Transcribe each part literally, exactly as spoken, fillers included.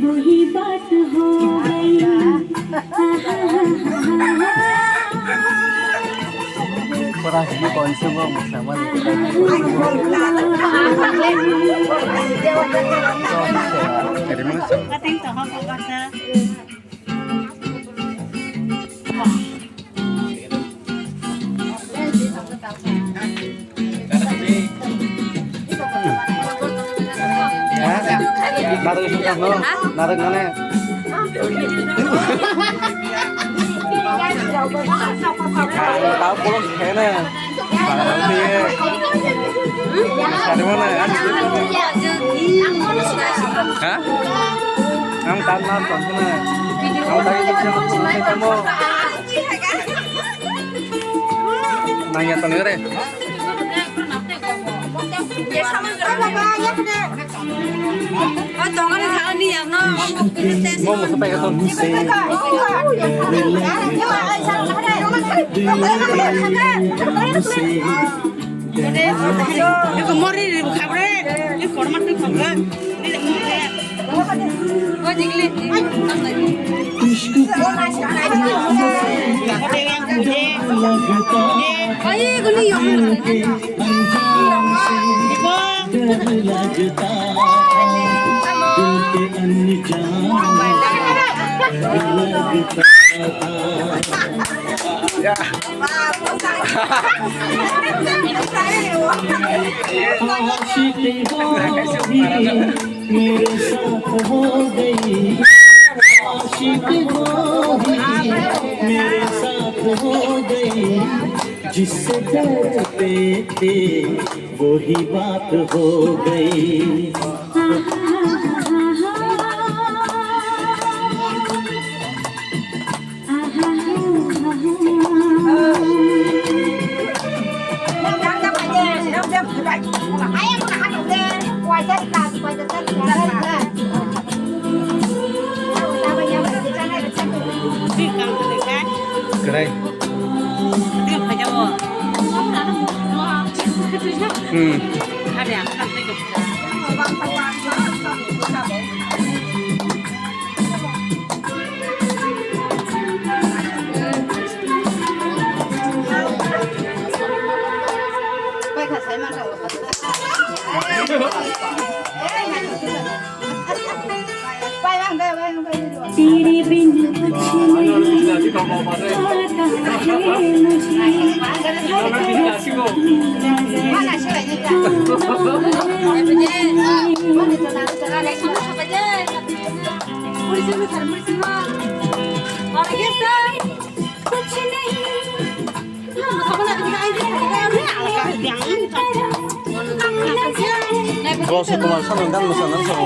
वही बात हो गई। Pura hibi konsi bo musaman. Narwg sungkha no? Narwg mane? Tao kolom khe na. Bagal khe ye. Sari mane? Ha? Ang tan na ton na. Ang tadi bisa mo. Nangya tong re. Mo mo sapai ka tong. Eko mori ri khabre. Eko mori ri khabre. आशिक हो गई, मेरे साथ हो गई, आशिक हो गई, मेरे साथ हो गई, जिससे डरते थे वही बात हो गई। Kwrai. Hmm. तेरे बिन कुछ नहीं आता है मुझे। Bo se tomar sano gan mosa nang sabo.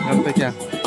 Apa kya?